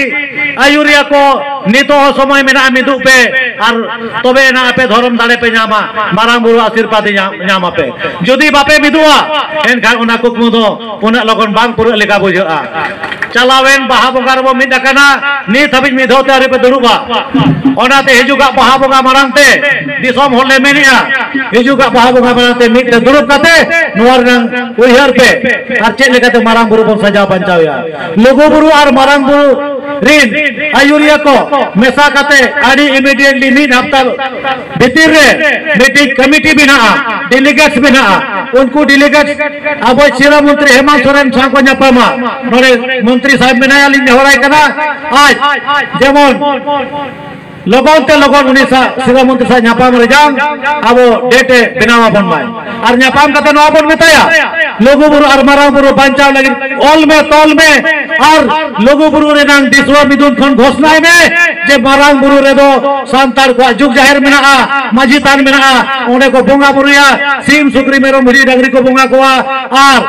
ᱟᱹᱭᱩᱨᱤᱭᱟᱹ ᱠᱚ ᱱᱤᱛᱚᱜ ᱦᱚᱸ ᱥᱚᱢᱚᱭ ᱢᱮᱱᱟᱜᱼᱟ, ᱢᱤᱫᱩᱜ ᱯᱮ᱾ ᱟᱨ ᱛᱚᱵᱮ ᱮᱱᱟ ᱟᱯᱮ ᱫᱷᱚᱨᱚᱢ ᱫᱟᱲᱮ ᱯᱮ ᱧᱟᱢᱟ, ᱢᱟᱨᱟᱝ ᱵᱩᱨᱩ ᱟᱥᱤᱨᱵᱟᱫᱽ ᱧᱟᱢ, ᱧᱟᱢ ᱟᱯᱮ᱾ ᱡᱩᱫᱤ ᱵᱟᱯᱮ ᱢᱤᱫᱩᱜᱼᱟ, ᱮᱱᱠᱷᱟᱱ ᱚᱱᱟ ᱠᱩᱠᱢᱩ ᱫᱚ ᱩᱱᱟᱹᱜ ᱞᱚᱜᱚᱱ ᱵᱟᱝ ᱯᱩᱨᱟᱹᱜ ᱞᱮᱠᱟ ᱵᱩᱡᱷᱟᱹᱜᱼᱟ᱾ ᱪᱟᱞᱟᱣᱮᱱ ᱵᱟᱦᱟ ᱵᱚᱸᱜᱟ ᱨᱮᱵᱚ ᱢᱤᱫ ᱟᱠᱟᱱᱟ, ᱱᱤᱛ ᱦᱟᱹᱵᱤᱡ ᱢᱤᱫ ᱫᱷᱟᱣ ᱛᱮ ᱟᱹᱣᱨᱤ ᱯᱮ ᱫᱩᱲᱩᱵᱟ᱾ ᱚᱱᱟᱛᱮ ᱦᱤᱡᱩᱜᱟᱜ ᱵᱟᱦᱟ ᱵᱚᱸᱜᱟ ᱢᱟᱲᱟᱝ ᱛᱮ ᱫᱤᱥᱚᱢ ᱦᱚᱲ ᱞᱮ ᱢᱮᱱᱮᱜᱼᱟ, ᱦᱤᱡᱩᱜᱟᱜ ᱵᱟᱦᱟ ᱵᱚᱸᱜᱟ ᱢᱟᱲᱟᱝ ᱛᱮ ᱢᱤᱫ ᱛᱮ ᱫᱩᱲᱩᱵ ᱠᱟᱛᱮ ᱱᱚᱣᱟ ᱨᱮᱱᱟᱜ ᱩᱭᱦᱟᱹᱨ ᱯᱮ, ᱟᱨ ᱪᱮᱫ ᱞᱮᱠᱟᱛᱮ ᱢᱟᱨᱟᱝ ᱵᱩᱨᱩ ᱵᱚᱱ ᱥᱟᱡᱟᱣ ᱵᱟᱧᱪᱟᱣᱮᱭᱟ᱾ ᱞᱩᱜᱩ ᱵᱩᱨᱩ ᱟᱨ ᱢᱟᱨᱟᱝ ᱵᱩᱨᱩ ᱨᱤᱱ ᱟᱹᱭᱩᱨᱤᱭᱟᱹ ᱠᱚ ᱢᱮᱥᱟ ᱠᱟᱛᱮ ᱟᱹᱰᱤ immediately ᱢᱤᱫ ᱦᱟᱯᱛᱟ ᱵᱷᱤᱛᱤᱨ ᱨᱮ ᱢᱤᱫᱴᱤᱡ ᱠᱚᱢᱤᱴᱤ ᱵᱮᱱᱟᱜᱼᱟ, ᱰᱮᱞᱤᱜᱮᱴᱥ ᱵᱮᱱᱟᱜᱼᱟ᱾ ᱩᱱᱠᱩ ᱰᱮᱞᱤᱜᱮᱴᱥ ᱟᱵᱚ ᱥᱤᱨᱟᱹ ᱢᱚᱱᱛᱨᱤ ᱦᱮᱢᱟᱱᱛ ᱥᱚᱨᱮᱱ ᱥᱟᱶ ᱠᱚ ᱧᱟᱯᱟᱢᱟ᱾ ᱱᱚᱰᱮ ᱢᱚᱱᱛᱨᱤ ᱥᱟᱦᱮᱵ ᱢᱮᱱᱟᱭᱟ, ᱞᱤᱧ ᱱᱮᱦᱚᱨᱟᱭ ᱠᱟᱱᱟ, ᱟᱡ ᱡᱮᱢᱚᱱ ᱞᱚᱜᱚᱱ ᱛᱮ ᱞᱚᱜᱚᱱ ᱩᱱᱤ ᱥᱟᱶ ᱥᱤᱨᱟᱹ ᱢᱚᱱᱛᱨᱤ ᱥᱟᱶ ᱧᱟᱯᱟᱢ ᱨᱮᱭᱟᱝ ᱟᱵᱚ ᱰᱮᱴ ᱮ ᱵᱮᱱᱟᱣ ᱟᱵᱚᱱ ᱢᱟᱭ᱾ ᱟᱨ ᱧᱟᱯᱟᱢ ᱠᱟᱛᱮ ᱱᱚᱣᱟ ᱵᱚᱱ ᱢᱮᱛᱟᱭᱟ, ᱞᱩᱜᱩ ᱵᱩᱨᱩ ᱟᱨ ᱢᱟᱨᱟᱝ ᱵᱩᱨᱩ ᱵᱟᱧᱪᱟᱣ ᱞᱟᱹᱜᱤᱫ ᱚᱞ ᱢᱮ, ᱛᱚᱞ ᱢᱮ, ᱟᱨ ᱞᱩᱜᱩ ᱵᱩᱨᱩ ᱨᱮᱱᱟᱝ ᱫᱤᱥᱣᱟᱹ ᱢᱤᱫᱩᱱ ᱠᱷᱚᱱ ᱜᱷᱳᱥᱱᱟᱭ ᱢᱮ ᱡᱮ ᱢᱟᱨᱟᱝ ᱵᱩᱨᱩ ᱨᱮᱫᱚ ᱥᱟᱱᱛᱟᱲ ᱠᱚᱣᱟᱜ ᱡᱩᱜᱽ ᱡᱟᱦᱮᱨ ᱢᱮᱱᱟᱜᱼᱟ, ᱢᱟᱹᱡᱷᱤ ᱛᱷᱟᱱ ᱢᱮᱱᱟᱜᱼᱟ, ᱚᱸᱰᱮ ᱠᱚ ᱵᱚᱸᱜᱟ ᱵᱩᱨᱩᱭᱟ, ᱥᱤᱢ ᱥᱩᱠᱨᱤ ᱢᱮᱨᱚᱢ ᱵᱷᱤᱰᱤ ᱰᱟᱝᱨᱤ ᱠᱚ ᱵᱚᱸᱜᱟ ᱠᱚᱣᱟ, ᱟᱨ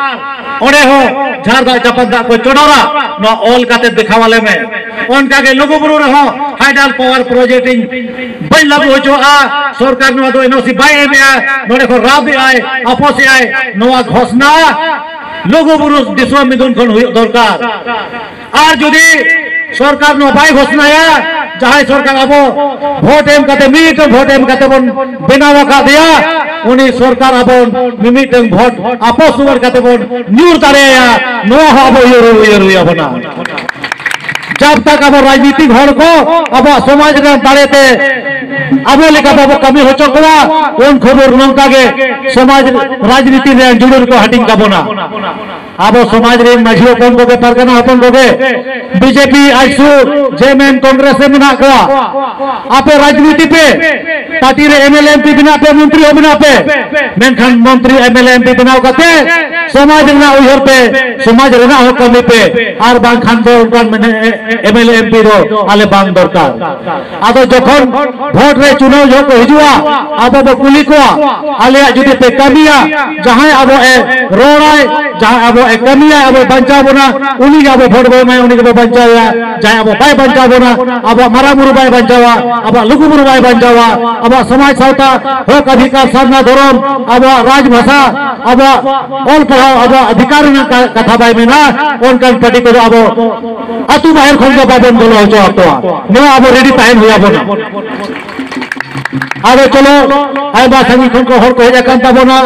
ᱚᱸᱰᱮ ᱦᱚᱸ ᱡᱷᱟᱨ ᱫᱟᱜ ᱪᱟᱯᱟᱱ ᱫᱟᱜ ᱠᱚ ᱪᱚᱰᱚᱨᱟ᱾ ᱱᱚᱣᱟ ᱚᱞ ᱠᱟᱛᱮ ᱫᱮᱠᱷᱟᱣ ᱟᱞᱮ ᱢᱮ᱾ ᱚᱱᱠᱟᱜᱮ ᱞᱩᱜᱩ ᱵᱩᱨᱩ ᱨᱮᱦᱚᱸ ᱦᱟᱭᱰᱟᱞ ᱯᱟᱣᱟᱨ ᱯᱨᱚᱡᱮᱠᱴ ᱤᱧ ᱵᱟᱹᱧ ᱞᱟᱹᱜᱩ ᱦᱚᱪᱚᱣᱟᱜᱼᱟ, ᱥᱚᱨᱠᱟᱨ ᱱᱚᱣᱟ ᱫᱚ ᱮᱱᱳᱥᱤ ᱵᱟᱭ ᱮᱢᱮᱜᱼᱟ, ᱱᱚᱰᱮ ᱠᱷᱚᱱ ᱨᱟᱯ ᱮᱜᱼᱟᱭ, ᱟᱯᱚᱥ ᱮᱜᱼᱟᱭ, ᱱᱚᱣᱟ ᱜᱷᱳᱥᱱᱟ ᱞᱩᱜᱩ ᱵᱩᱨᱩ ᱫᱤᱥᱚᱢ ᱢᱤᱫᱩᱱ ᱠᱷᱚᱱ ᱦᱩᱭᱩᱜ ᱫᱚᱨᱠᱟᱨ᱾ ᱟᱨ ᱡᱩᱫᱤ ᱥᱚᱨᱠᱟᱨ ᱱᱚᱣᱟ ᱵᱟᱭ ᱜᱷᱳᱥᱱᱟᱭᱟ, ᱡᱟᱦᱟᱸᱭ ᱥᱚᱨᱠᱟᱨ ᱟᱵᱚ ᱵᱷᱳᱴ ᱮᱢ ᱠᱟᱛᱮ, ᱢᱤᱫᱴᱟᱝ ᱵᱷᱳᱴ ᱮᱢ ᱠᱟᱛᱮ ᱵᱚᱱ ᱵᱮᱱᱟᱣ ᱟᱠᱟᱫᱮᱭᱟ, ᱩᱱᱤ ᱥᱚᱨᱠᱟᱨ ᱟᱵᱚ ᱢᱤᱢᱤᱫᱴᱟᱝ ᱵᱷᱳᱴ ᱟᱯᱚᱥ ᱨᱩᱣᱟᱹᱲ ᱠᱟᱛᱮ ᱵᱚᱱ ᱧᱩᱨ ᱫᱟᱲᱮᱭᱟᱭᱟ᱾ ᱱᱚᱣᱟ ᱦᱚᱸ ᱟᱵᱚ ᱩᱭᱦᱟᱹᱨ, ᱩᱭᱦᱟᱹᱨ ᱦᱩᱭ ᱟᱵᱚᱱᱟ᱾ ᱡᱟᱵ ᱛᱟᱠ ᱟᱵᱚ ᱨᱟᱡᱽᱱᱤᱛᱤᱠ ᱦᱚᱲ ᱠᱚ ᱟᱵᱚᱣᱟᱜ ᱥᱚᱢᱟᱡᱽ ᱨᱮᱱᱟᱜ ᱫᱟᱲᱮ ᱛᱮ ᱟᱵᱚ ᱞᱮᱠᱟ ᱵᱟᱵᱚ ᱠᱟᱹᱢᱤ ᱦᱚᱪᱚ ᱠᱚᱣᱟ, ᱩᱱ ᱠᱷᱚᱱ ᱱᱚᱝᱠᱟ ᱜᱮ ᱥᱚᱢᱟᱡᱽ ᱨᱟᱡᱽᱱᱤᱛᱤ ᱨᱮ ᱡᱩᱲᱩᱨ ᱠᱚ ᱦᱟᱹᱴᱤᱧ ᱠᱟᱵᱚᱱᱟ᱾ ᱟᱵᱚ ᱥᱚᱢᱟᱡᱽ ᱨᱮᱱ ᱢᱟᱹᱡᱷᱤ ᱦᱚᱯᱚᱱ ᱠᱚᱜᱮ, ᱯᱟᱨᱜᱟᱱᱟ ᱦᱚᱯᱚᱱ ᱠᱚᱜᱮ, ᱵᱤᱡᱮᱯᱤ, ᱟᱡᱥᱩ, ᱡᱮᱢᱮᱱ, ᱠᱚᱝᱜᱨᱮᱥ ᱨᱮ ᱢᱮᱱᱟᱜ ᱠᱚᱣᱟ, ᱟᱯᱮ ᱨᱟᱡᱽᱱᱤᱛᱤ ᱯᱮ᱾ ᱠᱟᱹᱴᱤᱡ ᱨᱮ M L A M P ᱵᱮᱱᱟᱜ ᱯᱮ, ᱢᱚᱱᱛᱨᱤ ᱦᱚᱸ ᱵᱮᱱᱟᱜ ᱯᱮ, ᱢᱮᱱᱠᱷᱟᱱ ᱢᱚᱱᱛᱨᱤ M L A M P ᱵᱮᱱᱟᱣ ᱠᱟᱛᱮ ᱥᱚᱢᱟᱡᱽ ᱨᱮᱱᱟᱜ ᱩᱭᱦᱟᱹᱨ ᱯᱮ, ᱥᱚᱢᱟᱡᱽ ᱨᱮᱱᱟᱜ ᱦᱚᱸ ᱠᱟᱹᱢᱤ ᱯᱮ, ᱟᱨ ᱵᱟᱝᱠᱷᱟᱱ ᱫᱚ ᱚᱱᱠᱟᱱ M L A M P ᱫᱚ ᱟᱞᱮ ᱵᱟᱝ ᱫᱚᱨᱠᱟᱨ᱾ ᱟᱫᱚ ᱡᱚᱠᱷᱚᱱ ᱵᱷᱳᱴ ᱨᱮ ᱪᱩᱱᱟᱹᱣ ᱡᱚᱠᱷᱚᱱ ᱠᱚ ᱦᱤᱡᱩᱜᱼᱟ, ᱟᱵᱚ ᱵᱚ ᱠᱩᱞᱤ ᱠᱚᱣᱟ, ᱟᱞᱮᱭᱟᱜ ᱡᱩᱫᱤ ᱯᱮ ᱠᱟᱹᱢᱤᱭᱟ, ᱡᱟᱦᱟᱸᱭ ᱟᱵᱚ ᱮ ᱨᱚᱲᱟᱭ, ᱡᱟᱦᱟᱸᱭ ᱟᱵᱚ ᱮ ᱠᱟᱹᱢᱤᱭᱟ, ᱟᱵᱚ ᱵᱟᱧᱪᱟᱣ ᱵᱚᱱᱟ, ᱩᱱᱤ ᱜᱮ ᱟᱵᱚ ᱵᱷᱳᱴ ᱵᱚ ᱮᱢᱟᱭᱟ, ᱩᱱᱤ ᱜᱮᱵᱚ ᱵᱟᱧᱪᱟᱣᱮᱭᱟ᱾ ᱡᱟᱦᱟᱸᱭ ᱟᱵᱚ ᱵᱟᱭ ᱵᱟᱧᱪᱟᱣ ᱵᱚᱱᱟ, ᱟᱵᱚᱣᱟᱜ ᱢᱟᱨᱟᱝ ᱵᱩᱨᱩ ᱵᱟᱭ ᱵᱟᱧᱪᱟᱣᱟ, ᱟᱵᱚᱣᱟᱜ ᱞᱩᱜᱩ ᱵᱩᱨᱩ ᱵᱟᱭ ᱵᱟᱧᱪᱟᱣᱟ, ᱟᱵᱚᱣᱟᱜ ᱥᱚᱢᱟᱡᱽ ᱥᱟᱶᱛᱟ, ᱦᱚᱠ ᱚᱫᱷᱤᱠᱟᱨ, ᱥᱟᱨᱱᱟ ᱫᱷᱚᱨᱚᱢ, ᱟᱵᱚᱣᱟᱜ ᱨᱟᱡᱽ ᱵᱷᱟᱥᱟ, ᱟᱵᱚᱣᱟᱜ ᱚᱞ ᱯᱟᱲᱦᱟᱣ, ᱟᱵᱚᱣᱟᱜ ᱚᱫᱷᱤᱠᱟᱨ ᱨᱮᱱᱟᱜ ᱠᱟ-, ᱠᱟᱛᱷᱟ ᱵᱟᱭ ᱢᱮᱱᱟ, ᱚᱱᱠᱟᱱ ᱯᱟᱨᱴᱤ ᱠᱚᱫᱚ ᱟᱵᱚ ᱟᱹᱛᱩ ᱵᱟᱦᱮᱨ ᱠᱷᱚᱱ ᱜᱮ ᱵᱟᱵᱚᱱ ᱵᱚᱞᱚ ᱦᱚᱪᱚ ᱟᱠᱚᱣᱟ᱾ ᱱᱚᱣᱟ ᱟᱵᱚ ᱨᱮᱰᱤ ᱛᱟᱦᱮᱱ ᱦᱩᱭ ᱟᱵᱚᱱᱟ᱾ ᱟᱫᱚ ᱪᱚᱞᱚ, ᱟᱭᱢᱟ ᱥᱟᱺᱜᱤᱧ ᱠᱷᱚᱱ ᱠᱚ ᱦᱚᱲ ᱠᱚ ᱦᱮᱡ ᱟᱠᱟᱱ ᱛᱟᱵᱚᱱᱟ,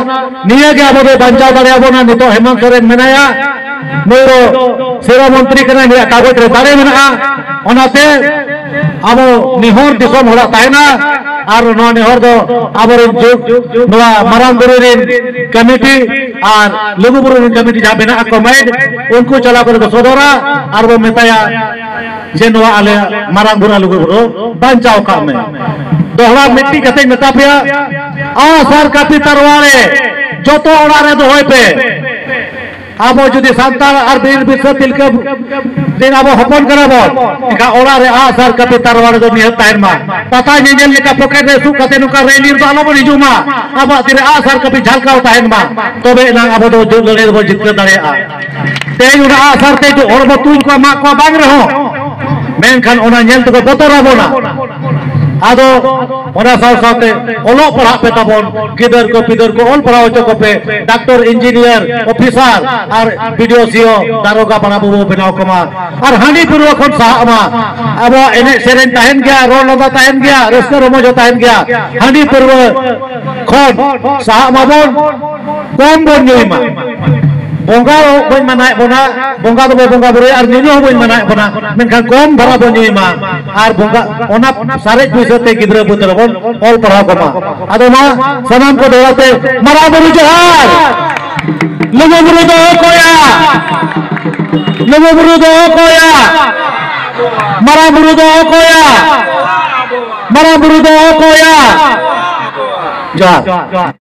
ᱱᱤᱭᱟᱹ ᱜᱮ ᱟᱵᱚ ᱫᱚ ᱵᱟᱧᱪᱟᱣ ᱫᱟᱲᱮᱭᱟᱵᱚᱱᱟ᱾ ᱱᱤᱛᱚᱜ ᱦᱮᱢᱟᱱᱛ ᱥᱚᱨᱮᱱ ᱢᱮᱱᱟᱭᱟ, ᱱᱩᱭ ᱫᱚ ᱥᱤᱨᱟᱹ ᱢᱚᱱᱛᱨᱤ ᱠᱟᱱᱟᱭ, ᱱᱩᱭᱟᱜ ᱠᱟᱜᱚᱡᱽ ᱨᱮ ᱫᱟᱲᱮ ᱢᱮᱱᱟᱜᱼᱟ᱾ ᱚᱱᱟᱛᱮ ᱟᱵᱚ ᱱᱮᱦᱚᱨ ᱫᱤᱥᱚᱢ ᱦᱚᱲᱟᱜ ᱛᱟᱦᱮᱱᱟ, ᱟᱨ ᱱᱚᱣᱟ ᱱᱮᱦᱚᱨ ᱫᱚ ᱟᱵᱚᱨᱮᱱ ᱡᱩᱜᱽ, ᱱᱚᱣᱟ ᱢᱟᱨᱟᱝ ᱵᱩᱨᱩ ᱨᱮᱱ ᱠᱚᱢᱤᱴᱤ ᱟᱨ ᱞᱩᱜᱩ ᱵᱩᱨᱩ ᱨᱮᱱ ᱠᱚᱢᱤᱴᱤ ᱡᱟᱦᱟᱸ ᱢᱮᱱᱟᱜ ᱠᱚ ᱢᱟᱹᱭ, ᱩᱱᱠᱩ ᱪᱟᱞᱟᱣ ᱠᱟᱛᱮ ᱠᱚ ᱥᱚᱫᱚᱨᱟ ᱟᱨ ᱵᱚ ᱢᱮᱛᱟᱭᱟ ᱡᱮ ᱱᱚᱣᱟ ᱟᱞᱮ ᱢᱟᱨᱟᱝ ᱵᱩᱨᱩ ᱟᱨ ᱞᱩᱜᱩ ᱵᱩᱨᱩ ᱵᱟᱧᱪᱟᱣ ᱠᱟᱜ ᱢᱮ᱾ ᱫᱚᱦᱲᱟ ᱢᱤᱫᱴᱤᱡ ᱠᱟᱛᱮᱧ ᱢᱮᱛᱟ ᱯᱮᱭᱟ, ᱟᱸᱜ ᱥᱟᱨ ᱠᱟᱹᱯᱤ ᱛᱟᱨᱣᱟᱲᱮ ᱡᱚᱛᱚ ᱚᱲᱟᱜ ᱨᱮ ᱫᱚᱦᱚᱭ ᱯᱮ᱾ ᱟᱵᱚ ᱡᱩᱫᱤ ᱥᱟᱱᱛᱟᱲ ᱟᱨ ᱵᱤᱨ ᱵᱤᱨᱥᱟᱹ ᱛᱤᱞᱠᱟᱹ ᱨᱮᱱ ᱟᱵᱚ ᱦᱚᱯᱚᱱ ᱠᱟᱱᱟ ᱵᱚᱱ, ᱮᱱᱠᱷᱟᱱ ᱚᱲᱟᱜ ᱨᱮ ᱟᱸᱜ ᱥᱟᱨ ᱠᱟᱹᱯᱤ ᱛᱟᱨᱣᱟᱲᱮ ᱫᱚ ᱱᱤᱦᱟᱹᱛ ᱛᱟᱦᱮᱱ ᱢᱟ᱾ ᱯᱟᱛᱟ ᱧᱮᱧᱮᱞ ᱞᱮᱠᱟ ᱯᱚᱠᱮᱴ ᱨᱮ ᱥᱩᱜ ᱠᱟᱛᱮ ᱱᱚᱝᱠᱟ ᱨᱮᱞᱤ ᱨᱮᱫᱚ ᱟᱞᱚᱵᱚᱱ ᱦᱤᱡᱩᱜ ᱢᱟ᱾ ᱟᱵᱚᱣᱟᱜ ᱛᱤᱨᱮ ᱟᱸᱜ ᱥᱟᱨ ᱠᱟᱹᱯᱤ ᱡᱷᱟᱞᱠᱟᱣ ᱛᱟᱦᱮᱱ ᱢᱟ, ᱛᱚᱵᱮ ᱮᱱᱟᱝ ᱟᱵᱚ ᱫᱚ ᱞᱟᱹᱲᱦᱟᱹᱭ ᱫᱚᱵᱚᱱ ᱡᱤᱛᱠᱟᱹᱨ ᱫᱟᱲᱮᱭᱟᱜᱼᱟ᱾ ᱛᱮᱦᱮᱧ ᱚᱱᱟ ᱟᱸᱜ ᱥᱟᱨ ᱛᱮ ᱦᱚᱲ ᱵᱚ ᱛᱩᱧ ᱠᱚᱣᱟ, ᱢᱟᱜ ᱠᱚᱣᱟ, ᱵᱟᱝ ᱨᱮᱦᱚᱸ, ᱢᱮᱱᱠᱷᱟᱱ ᱚᱱᱟ ᱧᱮᱞ ᱛᱮᱠᱚ ᱵᱚᱛᱚᱨ ᱟᱵᱚᱱᱟ᱾ ᱟᱫᱚ ᱚᱱᱟ ᱥᱟᱶ ᱥᱟᱶᱛᱮ ᱚᱞᱚᱜ ᱯᱟᱲᱦᱟᱜ ᱯᱮ ᱛᱟᱵᱚᱱ, ᱜᱤᱫᱟᱹᱨ ᱠᱚ ᱯᱤᱫᱟᱹᱨ ᱠᱚ ᱚᱞ ᱯᱟᱲᱦᱟᱣ ᱦᱚᱪᱚ ᱠᱚᱯᱮ, ᱰᱟᱠᱛᱚᱨ, ᱤᱧᱡᱤᱱᱤᱭᱟᱨ, ᱚᱯᱷᱤᱥᱟᱨ ᱟᱨ ᱵᱤ ᱰᱤ ᱳ, ᱥᱤ ᱳ, ᱫᱟᱨᱚᱜᱟ ᱵᱟᱱᱟ ᱵᱟᱵᱚ ᱵᱮᱱᱟᱣ ᱠᱚᱢᱟ᱾ ᱟᱨ ᱦᱟᱺᱰᱤ ᱯᱟᱹᱨᱣᱟᱹ ᱠᱷᱚᱱ ᱥᱟᱦᱟᱜ ᱢᱟ᱾ ᱟᱵᱚᱣᱟᱜ ᱮᱱᱮᱡ ᱥᱮᱨᱮᱧ ᱛᱟᱦᱮᱱ ᱜᱮᱭᱟ, ᱨᱚᱲ ᱞᱟᱸᱫᱟ ᱛᱟᱦᱮᱱ ᱜᱮᱭᱟ, ᱨᱟᱹᱥᱠᱟᱹ ᱨᱚᱢᱚᱡᱽ ᱦᱚᱸ ᱛᱟᱦᱮᱱ ᱜᱮᱭᱟ᱾ ᱦᱟᱺᱰᱤ ᱯᱟᱹᱨᱣᱟᱹ ᱠᱷᱚᱱ ᱥᱟᱦᱟᱜ ᱢᱟᱵᱚᱱ, ᱠᱚᱢ ᱵᱚᱱ ᱧᱩᱭ ᱢᱟ᱾ ᱵᱚᱸᱜᱟ ᱦᱚᱸ ᱵᱟᱹᱧ ᱢᱟᱱᱟᱭᱮᱫ ᱵᱚᱱᱟ, ᱵᱚᱸᱜᱟ ᱫᱚᱵᱚ ᱵᱚᱸᱜᱟ ᱵᱩᱨᱩᱭᱟ ᱟᱨ ᱧᱩᱧᱩ ᱦᱚᱸ ᱵᱟᱹᱧ ᱢᱟᱱᱟᱭᱮᱫ ᱵᱚᱱᱟ, ᱢᱮᱱᱠᱷᱟᱱ ᱠᱚᱢ ᱫᱷᱟᱨᱟ ᱵᱚᱱ ᱧᱩᱭ ᱢᱟ᱾ ᱟᱨ ᱵᱚᱸᱜᱟ ᱚᱱᱟ ᱥᱟᱨᱮᱡ ᱯᱩᱭᱥᱟᱹ ᱛᱮ ᱜᱤᱫᱽᱨᱟᱹ ᱯᱤᱫᱽᱨᱟᱹ ᱵᱚᱱ ᱚᱞ ᱯᱟᱲᱦᱟᱣ ᱠᱚᱢᱟ᱾ ᱟᱫᱚ ᱢᱟ ᱥᱟᱱᱟᱢ ᱠᱚ ᱫᱚᱦᱲᱟ ᱛᱮ ᱢᱟᱨᱟᱝ ᱵᱩᱨᱩ ᱡᱚᱦᱟᱨ, ᱞᱩᱜᱩ ᱵᱩᱨᱩ ᱫᱚ ᱚᱠᱚᱭᱟ, ᱞᱩᱜᱩ ᱵᱩᱨᱩ ᱫᱚ ᱚᱠᱚᱭᱟ, ᱢᱟᱨᱟᱝ ᱵᱩᱨᱩ ᱫᱚ ᱚᱠᱚᱭᱟ᱾ ᱢᱟᱨᱟᱝ ᱵᱩᱨᱩ ᱫᱚ ᱚᱠᱚᱭᱟ? ᱡᱚᱦᱟᱨ᱾